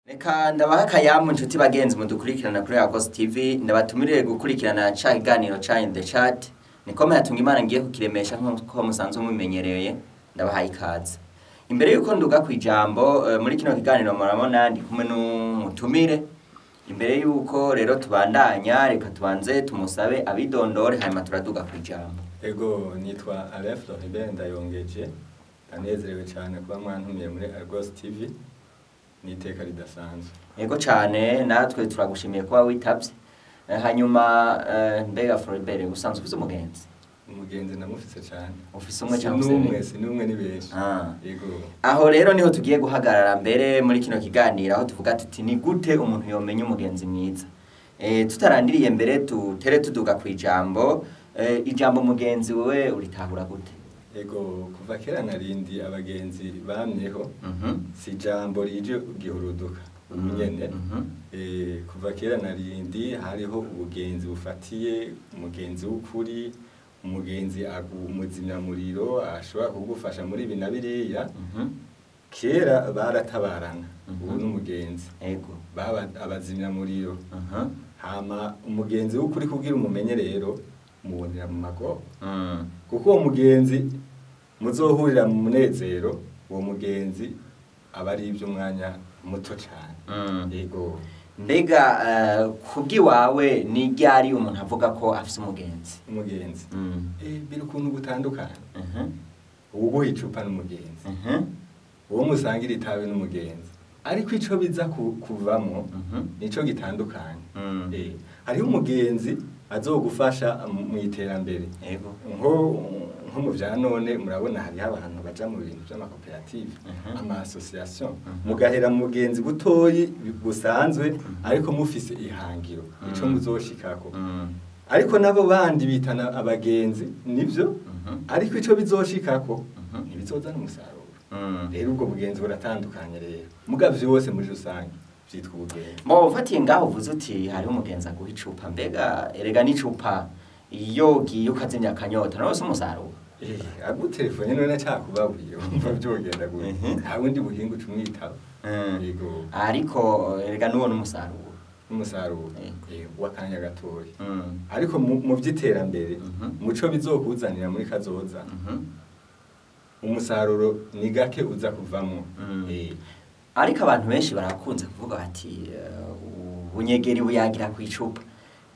Reka ndabaha akayamu inshuti bagenzi mudukurikirana kuri Argos TV, ndabatumirire gukurikirana ca kiganiro ca In The Chat. Niko Hatunga Imana ngiye kukiremesha nkuko musanzwe mubimenyereye, ndabahaye ikaze. Imbere yuko nduga kwijambo muri kino kiganiro murabona ndi kumwe n'umutumire. Imbere yuko rero tubandanya, reka tubanze tumusabe abidondore hanyuma turaduga kwijambo. Ego, nitwa Alain Floribert Ndayongeje, ndanezerewe cyane kuba mwantumiye muri Argos TV, n'iteka ridasanzwe. Yego cyane, natwe turagushimiye kuba witavye. Hanyuma mbega Floribert, usanzwe ufise umugenzi? Umugenzi ndamufise cyane. Ufise umwe cyangwa ufise umwe? Si n'umwe, ni benshi. Yego. Aho rero niho tugiye guhagarara mbere muri kino kiganiro, aho tuvuga tuti ni gute umuntu yomenya umugenzi mwiza. Tutarandiriye mbere tutere tuduga kwijambo, ijambo mugenzi wewe uritahura gute? Ego, kuva kera narindi abagenzi bamyeho, si ijambo rije gihuruduka nyene. Kuva kera narindi hariho ubugenzi bufatiye umugenzi w'ukuri, umugenzi umuzimyamuriro ashobora kugufasha muri ibi na biriya. Kera baratabarana, ubu n'umugenzi. Ego. Baba abazimyamuriro. Hama umugenzi w'ukuri kugira umumenye rero mubonera mu mago. Kuko uwo mugenzi muzohurira mu munezero, uwo mugenzi aba ari iby'umwanya muto cyane. Yego. Mbega kubwiwawe ni ryari umuntu avuga ko afise umugenzi? Umugenzi. Biri ukuntu gutandukana. Uguha icupa n'umugenzi. Uwo musangira itabi n'umugenzi. Ariko ico biza kuvamo nico gitandukanye. Hariho umugenzi azogufasha mu iterambere. Yego. Nko mu vya none murabona hariho abantu baja mu bintu vy'amakoperative, ama association, mugahera mu mugenzi butoyi busanzwe, ariko mufise ihangiro ico muzoshikako. Ariko nabo bandi bitana abagenzi nivyo, ariko ico bizoshikako ntibizozana umusaruro. Rero ubwo bugenzi buratandukanye rero. Muga vyose muri rusange vyitwa ubugenzi. Mo ufatiye ngaho uvuze uti hariho umugenzi aguha icupa, mbega erega n'icupa iyo ugiye ukazimya akanyota nawe si umusaruro? Agutelefone none cakubabwiye wumva vyogenda gute? Nta wundi buhinga uca umwitaba. Yego. Ariko erega nuwo n'umusaruro. N'umusaruro. W'akanya gatoya. Ariko mu vy'iterambere, muco bizokuzanira muri kazoza, umusaruro ni gake uza kuvamwo. Ariko abantu benshi barakunze kuvuga bati ubunyegeri buyagira kwicupa.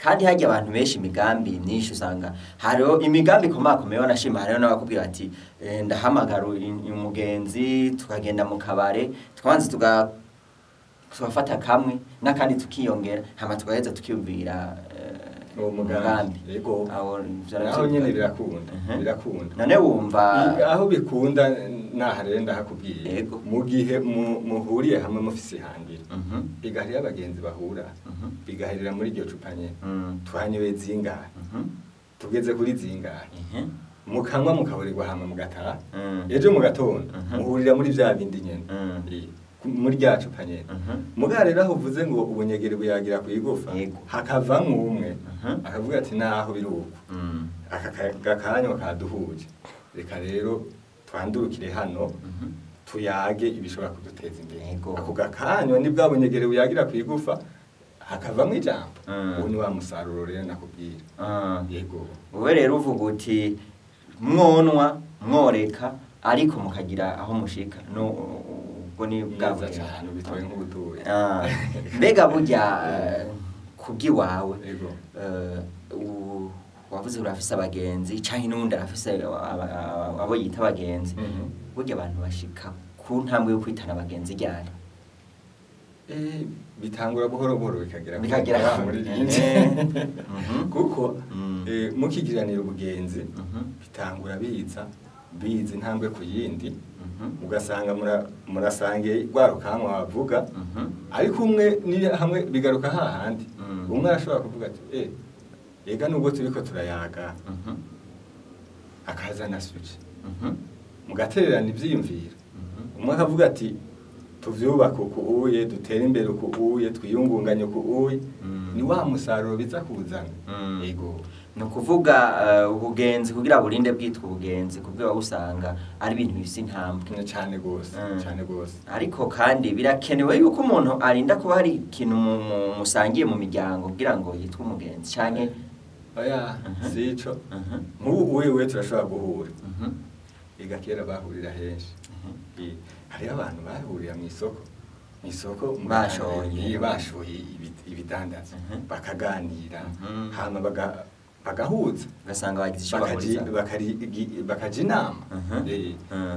Kandi hajya abantu benshi imigambi myinshi usanga hariho imigambi ikomakomeye, wanashima hariho n'abakubwira ati ndahamagara umugenzi tukagenda mu kabare tukabanza tugafata kamwe n'akandi tukiyongera hama tugaheza tukiyumvira uwo mugambi. Yego. Aho nyene birakunda, birakunda. None wumva aho bikunda naha rero ndahakubwiye. Mu gihe muhuriye hamwe mufise ihangiro, bigaharira abagenzi bahura, bigaharira muri iryo cupa nyene. Twanyoye zingahe? Tugeze kuri zingahe? Mukanywa mukaburirwa hama mugataha. Ejo mugatondo muhurira muri vya bindi nyene. Muri rya cupa nyene. Muga rero aho uvuze ngo ubunyegeri buyagira kwigufa, hakavamwo umwe akavuga ati naho biri uko. Aka gakanywa kaduhuje. Reka rero twandurukire hano tuyage ibishobora kuduteza imbere. Ako gakanywa ni bwa bunyegeri buyagira kwigufa, hakavamwo ijambo. Uwo ni wa musaruro rero nakubwira. Yego. Wowe rero uvuga uti mwonwa mworeka ariko mukagira aho mushika. No ubwo ni bwa cyane bitoye nk'ubutuye. Mbega burya kubwiwawe wavuze urafise abagenzi canke n'undi arafise abo yita abagenzi, burya abantu bashika ku ntambwe yo kwitana abagenzi ryari? Bitangura buhoro buhoro bikagera muri byinshi. Kuko mukigiranira ubugenzi bitangura biza biza intambwe ku yindi, ugasanga murasangiye rwa rukanwa bavuga, ariko umwe ni hamwe bigaruka hahandi. Umwe arashobora kuvuga ati ega nubwo turiko turayaga, akazana switch, mugatererana ivyiyumviro. Umwe akavuga ati tuvyubake uku uye, dutere imbere uku uye, twiyungunganye uku uye. Ni wa musaruro biza kuzana. Yego. Ni ukuvuga ubugenzi kugira burinde bwitwa ubugenzi kubwo usanga ari ibintu bifise intambwe cyane gose, cyane gose. Ariko kandi birakenewe yuko umuntu arinda kuba hari ikintu musangiye mu miryango kugira ngo yitwe umugenzi canke oya sico. Nk'ubu wewe turashobora guhura. Ega kera bahurira henshi. Hari abantu bahurira mu isoko. Isoko bashoye ibidandaza bakaganira, hama bagahuza, ugasanga bagize icyo bahuriza, bakaja inama.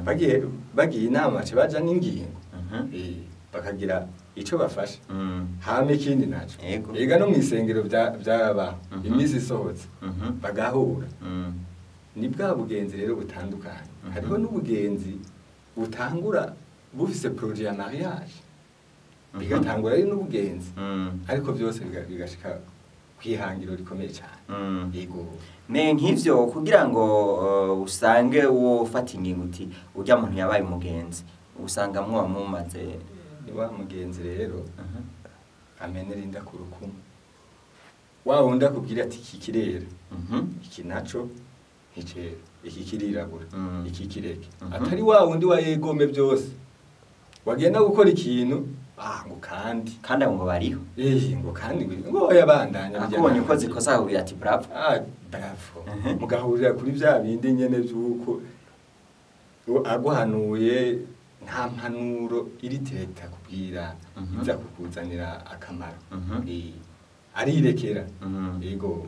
Bagiye inama baca baja n'ingingo, bakagira ico bafasha. Hama ikindi naco, ega no mw'isengero vyarabaho, iminsi isohotse bagahura. Ni bwa bugenzi rero butandukanye. Hariho n'ubugenzi butangura bufise projet ya mariage, bigatangura ari n'ubugenzi, ariko byose bigashika kwihangiro rikomeye cyane. Yego. Me nk'ivyo kugira ngo usange wo ufata ingingo uti urya muntu yabaye umugenzi, usanga mwo mumaze ni wa mugenzi rero amenera inda ku rukumu. Wa wundi akubwira ati iki kirera, iki naco nticera, iki kirirabura, iki kireke. Atari wa wundi wa yegome byose wagenda gukora ikintu ngo kandi ngo bariho, ngo kandi ngo yabandanya akubonye uko zikosa akubwira ati bravo. Bravo. Mugahurira kuri bya bindi nyene byuko aguhanuye nta mpanuro iri direct akubwira iza kukuzanira akamaro. Arirekera. Yego.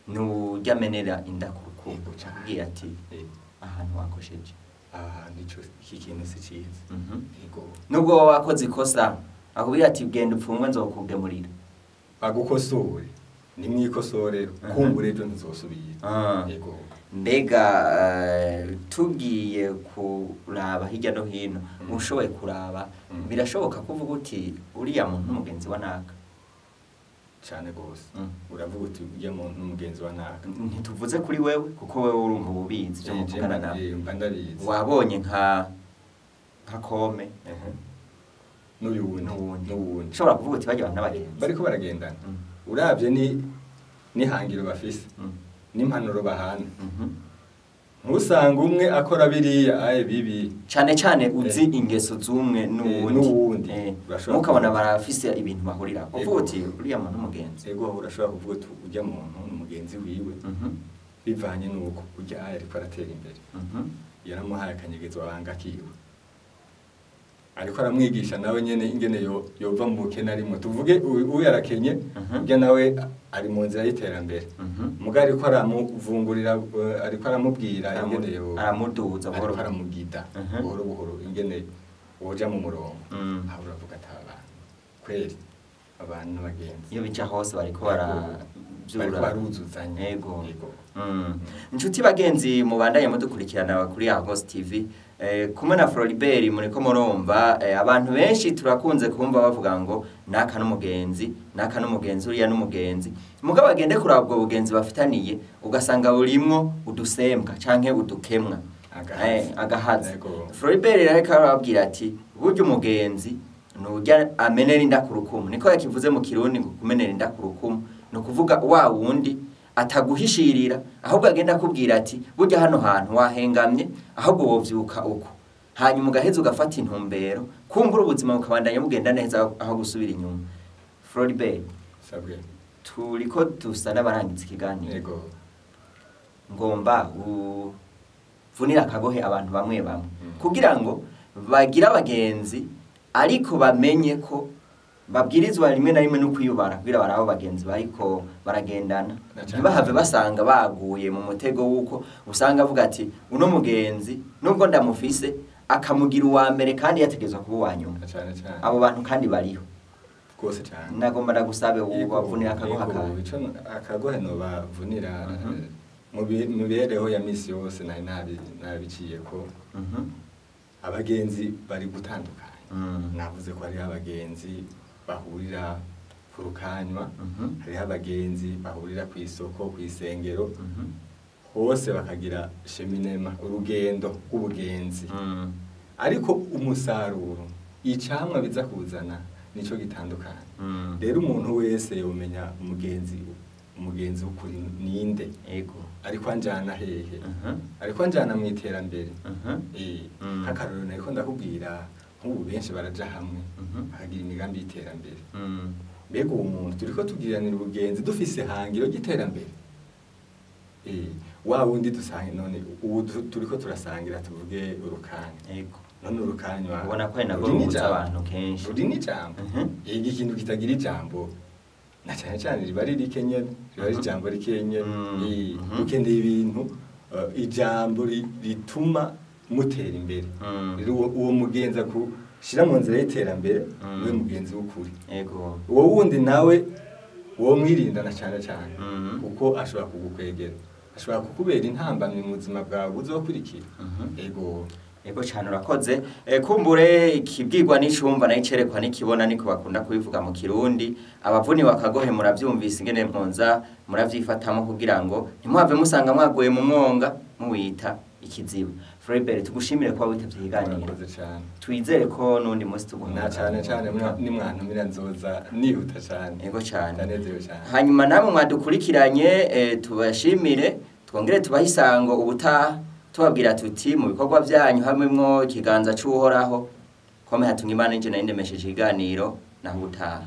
Nujya menera inda ku rukundo akubwira ati ahantu wakosheje, nico iki kintu si cyiza. Yego. Nubwo wakoze ikosa akubwira ati genda upfungwe nzokugemurira, agukosore ni mwikosorero kumbure ejo ntizosubira. Yego. Mbega tugiye kuraba hirya no hino, ushoboye kuraba birashoboka kuvuga uti uriya muntu n'umugenzi wa naka? Cyane gose. Uravuga uti uriya muntu n'umugenzi wa naka. Ntituvuze kuri wewe kuko wewe urumva ububizi byo muvugana nawe. Mba ndabizi. Wabonye nka kome n'uyundi. Ushobora kuvuga uti bajya n'abagenzi bariko baragendana. Uravye ni nihangiro bafise n'impanuro bahana. Ntusanga umwe akora biriya aye bibi. Cyane cyane uzi ingeso z'umwe n'uwundi. Mukabona barafise ibintu bahurira. Uvuga uti uriya muntu n'umugenzi. Yego, urashobora kuvuga uti ujya muntu n'umugenzi wiwe. Bivanye nuko ujya aye ariko aratera imbere. Yaramuhaye akanyegezo abanga kiwe. Ariko aramwigisha nawe nyene ingene yova mu bukene arimo. Tuvuge uyu yarakenye, ujya nawe ari mu nzira y'iterambere. Muga ariko aramuvungurira, ariko aramubwira ingene yo aramuduza buhoro, aramugida buhoro buhoro ingene woja mu murongo. Aho uravuga ati abantu kweri abantu n'abagenzi iyo bica hose bariko baruzuzanya. Yego. Inshuti bagenzi mubandanye mudukurikirana kuri Agos TV, kumwe na Floribert muriko murumva abantu benshi turakunze kumva bavuga ngo naka n'umugenzi, naka n'umugenzi, uriya n'umugenzi. Mugabo bagende kuraba ubwo bugenzi bafitaniye ugasanga burimwo udusembwa canke udukemwa, agahazi. Floribert rero arababwira ati burya umugenzi nujya amenera inda ku rukumu. Niko yakivuze mu Kirundi ngo kumenera inda ku rukumu no kuvuga wa wundi ataguhishirira, ahubwo agenda akubwira ati burya hano hantu wahengamye, ahubwo wovyuka uko, hanyuma ugaheza ugafata intumbero, kumbura ubuzima bukabandanya bugenda neza aho gusubira inyuma. Floribert, sabwe turiko dusa n'abarangiza ikiganiro. Yego. Ngomba uvunira akagohe abantu bamwe bamwe kugira ngo bagira abagenzi, ariko bamenye ko babwirizwa rimwe na rimwe no kwiyubara kugira barabo bagenzi bariko baragendana, ntibahave basanga baguye mu mutego wuko usanga avuga ati uno mugenzi nubwo ndamufise akamugira uwa mbere kandi yategezwa kuba uwa nyuma. Abo bantu kandi bariho rwose cyane. Nagomba ndagusabe ubavunira akagohe kawe. Ico akagohe no bavunira mu mibereho ya misi yose nari nabiciye ko abagenzi bari gutandukana. Navuze ko hari abagenzi bahurira ku rukanywa, hariho abagenzi bahurira ku isoko, ku isengero, hose bakagira cheminema, urugendo rw'ubugenzi. Ariko umusaruro icamwa biza kuzana Nico gitandukanye. Rero umuntu wese yomenya umugenzi w'ukuri ninde. Ariko anjana hehe? Ariko anjana mu iterambere. Nk'akarorero nariko ndakubwira, nk'ubu benshi baraja hamwe bakagira imigambi y'iterambere. Mbega uwo muntu turiko tugiranira ubugenzi dufise hangiro ry'iterambere? Wa wundi dusange none ubu turiko turasangira tuvuge urukanya. None urukanywa ubona ko ari nabwo ruhuza abantu kenshi. Ruri n'ijambo. Igi ikintu kitagira ijambo na cyane cyane riba ari rikenye, riba ari ijambo rikenye. Dukeneye ibintu ijambo rituma mutera imbere. Rero uwo mugenzi akushira mu nzira y'iterambere niwe mugenzi w'ukuri. Uwo wundi nawe uwo mwirindana cyane cyane kuko ashobora kugukwegera, ashobora kukubera intambamyi mu buzima bwawe buzokurikira. Ego cyane urakoze. Kumbure ikibwirwa n'icumva nayo icerekwa n'ikibona, niko bakunda kubivuga mu Kirundi. Abavuni bakagohe muravyumvise ingene mpunza muravyifatamo kugira ngo ntimuhave musanga mwaguye mu mwonga muwita ikiziba. Floribert, tugushimire kuba witavye ikiganiro. Murakoze cyane. Twizere ko n'undi munsi tuguhamagara. Na cyane cyane nimwantumira nzoza nihuta cyane. Ego cyane. Ndanezerewe cyane. Hanyuma namwe mwadukurikiranye, tubashimire, twongere tubahe isango ubutaha, tubabwira tuti mu bikorwa byanyu hamwe mwo ikiganza c'Uhoraho. Kome hatunga Imana, nje nari ndemesheje ikiganiro, naho ubutaha.